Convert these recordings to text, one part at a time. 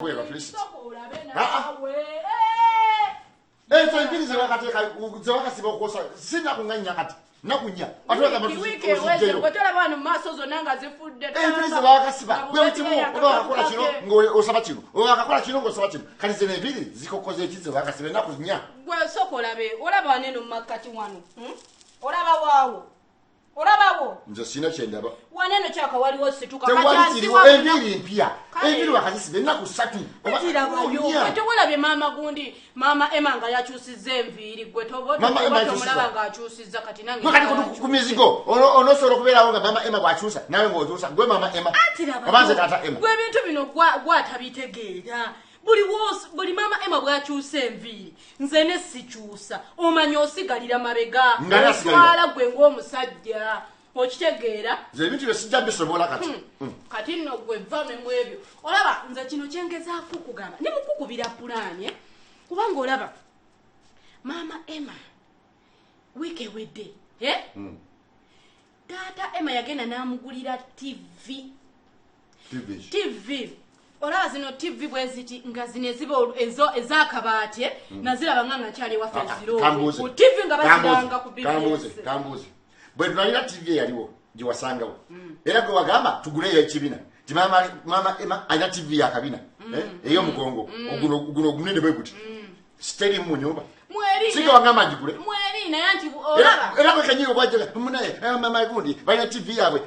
Bwe ezo enviiri zewakateeka zewakasiba okwosa si naku nga nnya kati naku nnya otolaba wano mumaaso zonna nga zifudde. Enviiri zewakasiba gwe kimu, oba wakakola kino ngaosaba kino, oba wakakola kino ngaosaba kino. Kati zino enviiri zikokoza eki zewakasiba ennaku 4? Gwe sooka olabe, olaba wano eno mumakkati wano, Olaba waawo, olabawo? Nze sina kyendaba. Wano eno kyaka waliwo situka. Tewali kiriwo, enviiri mpya, enviiri wakazisiba ennaku 3 oba Kirabayo. 4. Tewolabye maama gundi, maama Emma nga yakyusizza enviiri? Gwe Maama Emma yakyusizza? tomulaba ng'akyusizza? Kati nange Gwe kati ku mizigo onosobola okubeerawo nga maama Emma bw'akyusa nawe ng'okyusa? Gwe maama Emma oba nze taata Emma? Gwe ebintu bino gwatabitegeera. Buli buli maama Emma bw'akyusa enviiri, nze ne sikyusa, omanya osigalira mabega. Nga nasigalira. Oswala gwe ng'omusajja, okitegeera? Nze ebintu byo sijja bisobola kati. Kati nno gwe vame mu ebyo. Olaba nze kino kyengezaako okugamba ne mukukubira pulaani, eh? Kubanga olaba maama Emma wiiki ewedde, eh? Taata Emma yagenda n'amugulira TV. TV ki? TV, olaba zino TV bwe ziti nga zino eziba ez'akabaati, eh? Naziraba nga nkyali ewaffe. Ah, ah, ziro kambuuze. ku TV nga Kambuuze, baziranga ku kambuuze, BBS. Kambuuze, bwe tunalina TV eyaliwo gye wasangawo, era gwe wagamba tuguleyo ekibina ti maama Emma alina TV yakabina, eh, ey'omugongo oguno guno ogunene bwe guti, siterimu mu nyumba. Mweri. Singa wagamba ngigule. Mweri, naye nti olaba Era gwe kenyini obwajja munaye, mama gundi balina TV yaabwe,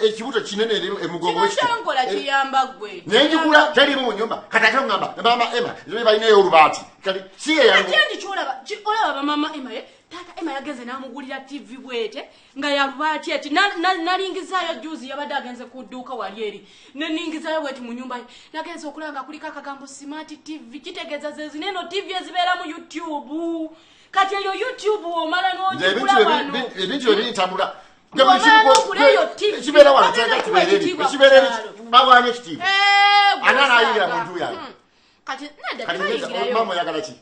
ekibuto kinene eri emugongo Kino wekiti. kyankola kiyamba gwe. Naye njigula, terimu mu nyumba. Kati ate ngamba maama Emma balinayo olubaati, kati si ye. Kati andi kyolaba olaba bamama Emma ye taata Emma yagenze n'amugulira TV bwete nga yalubaaki eti. Nalingizaayo juzi, yabadde agenze ku dduuka wali eri, neningizaayo bweti mu nyumba ye, nagenze okulaba nga kuliko akagambo "smart TV". Kitegeeza ze zino eno TV ezibeera mu YouTube. Kati eyo YouTube omala Nze ebintu n'ogigula wano. Ebintu ebintambula. Ng'omala n'ogula eyo TV, Ekibeera wano bagenda kyanga kuwa kibeera eri ekitiibwa ku ekibeera eri kyalo. bawaanye ekitiibwa. Eh, Ani anaayingira gw'osaaga. mu nju yange? Kati nedda. Kati nze, Tebayingirayo. maama oyagala ki?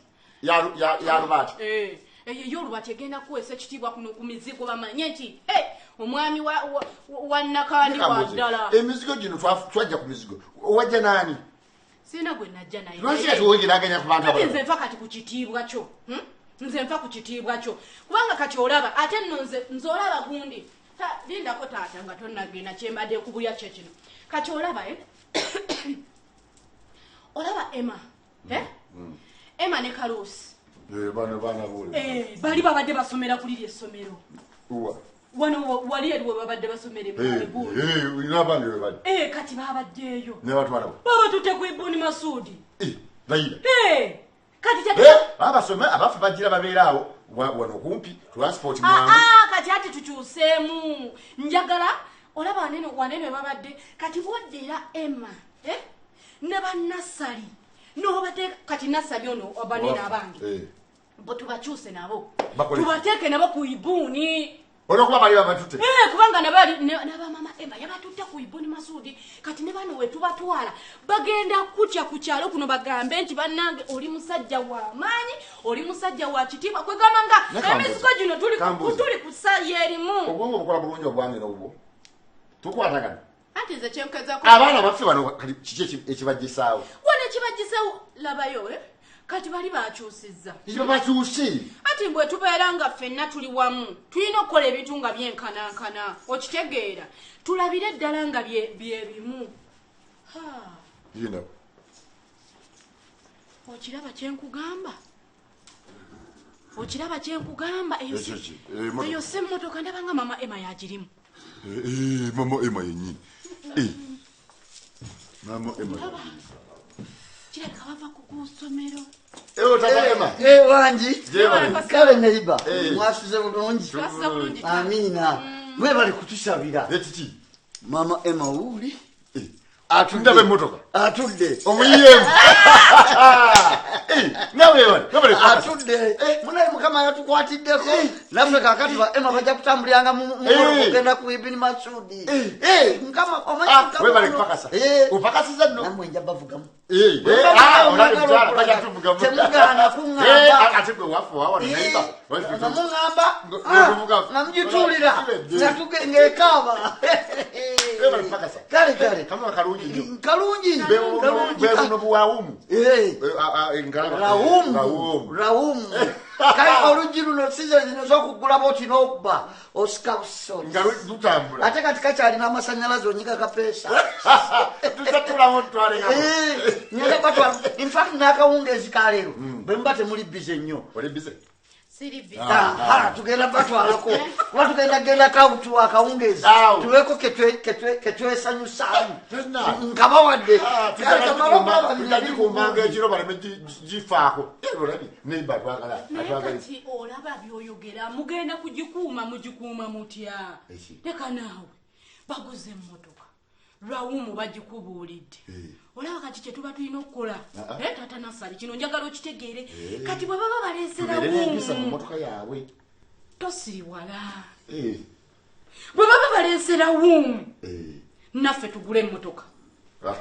Ya lubaati? Eh, eyo ey'olubaati egenda kuweesa ekitiibwa kuno ku mizigo, bamanye nti eh, omwami wa Nakandi wa Kambuuze, ddala. Emizigo gino twajja ku mizigo, wajja naani? Sirina gwe najja naye. Lwaki kati wogeraganya ku bantu Kati nze abalala? nfa kati ku kitiibwa kyo, Nze nfa ku kitiibwa kyo, kubanga kati olaba ate nno nze olaba gundi. Lindako taata nga tonnagenda, kyembadde kubulya kye kino. Kati olaba, eh? Olaba Emma, eh? Emma ne Kaluusi. Eh, bano baana bole. Eh, bali babadde basomera ku liri essomero. Uwa. Wano wali eri we babadde basomera egundi. N'abange we bali. Eh, kati babaddeeyo. Ne batwala bo. Babatutte ku Ibuni Masudi. Eh, layira. Eh, kati Eh, abasome abaffe bagira babeera awo wano kumpi, transport mwangu. Ah, kati ati tukyuseemu. Njagala olaba wanene wanene babadde, kati bwoddera Emma, eh? Ne bannasali nobate kati nasali ono banene abange. Eh. Bo tubakyuse nabo. Bakole. Tubateeke nabo ku Ibuuni. Olwokuba bali babatutte. Eh, kubanga nabamama Emma yabatutte ku Ibuni Masudi. Kati ne bano wetubatwala bagenda kutya ku kyalo kuno, bagambe nti bannange oli musajja wa maanyi, oli musajja wa kitiibwa. Kwegamba nga Ne kambuuze. emizigo gino tuli Kambuuze. tuli ku sayi erimu. Obwongo bukola bulungi, obwange n'obubwo tukwatagana. Anti nze kyenkezako Abaana baffe bano kati kiki ekibajjisaawo? Wano ekibagisewo labayo, eh? Kati bali bakyusizza. Ekiba bakyuse. Ati bwe tubeera nga ffenna tuli wamu, tulina okukola ebintu nga byenkanankana, okitegeera? Tulabire ddala nga bye bimu. Ha. Yina. Okiraba kyenkugamba? Okiraba kyenkugamba? Eyo Ekyo ki? Eh, motoka. Eyo si mmotoka? Ndaba nga mama Emma yagirimu. Eh, mama Emma yennyini. Eh. Mama Emma yennyini. Kirabika bava ku ssomero. Eh, otata Emma. Eh, wangi. Gyebale. Kale neiba. Eh. Mwasuze bulungi? Twasuze bulungi, taata. Amiina, mwebale kutusabira. Ekiki? Mama Emma wuuli. Eh. Atudde. Ndaba emmotoka. Atudde. Omuyiyeemu. Eh, nawe webale. Webale kupakasa. Atudde munaye, Mukama yatukwatiddeko naffe. Kakati ba Emma bajja kutambuliranga mu Eh. kugenda ku Ibini Masudi. Eh. Eh, Mukama omanyi Ah, Mukama webale ono. kupakasa. Eh. Opakasiza nno. Nammwe nja bavugamu. Eh, eh, ah, olabye mukyala, bajja tuvugamu. Temugaana kuŋŋamba. Eh, ah, ate gwe waffe wa wano neighbor. Nga muŋŋamba, Nga tuvuga. nga mugituulira Kibedde. ng'ekaaba. Webale kupakasa. Kale kale. Kamama kalungi nnyo. Kalungi. Kalungi. Bebuno buwawumu. Eh. Ngalaba. Rawumu. Rawumu. Rawumu. Kale oluggi luno season zino z'okuggula bw'oti n'okubba osika busozi. Nga lutambula. Ate kati kakyalina amasannyalaze onyiga kapeesa. Tujja tulamu tutwale ngabo. Eh, ngenda batwala. In fact n'akawungeezi ka leero bwe muba temuli bize nnyo. Oli bize? Siri bize. Aha, tugenda batwalako kuba tugenda genda kawutu akawungeezi Awo. tubeeko ketwesanyusaamu Tonna. nkabawadde. Kale kamala okulaba bino Tujja gikuumanga ebiri ekiro baleme gifaako. Olabye neighbor atwagala. Naye Atwagala. kati olaba byoyogera, mugenda kugikuuma, mugikuuma mutya? Eki? Leka naawe, baguze emmotoka lwawumu bagikubuulidde. Olaba kati kyetuba tulina okukola. Ah, ah. Taata Nasali, kino njagala okitegeere. Kati bwe baba baleesera Tubeere n'empisa mu wuumu, mmotoka yaabwe. tosiriwala. Bwe baba baleesera wuumu, naffe tugule emmotoka. Ah.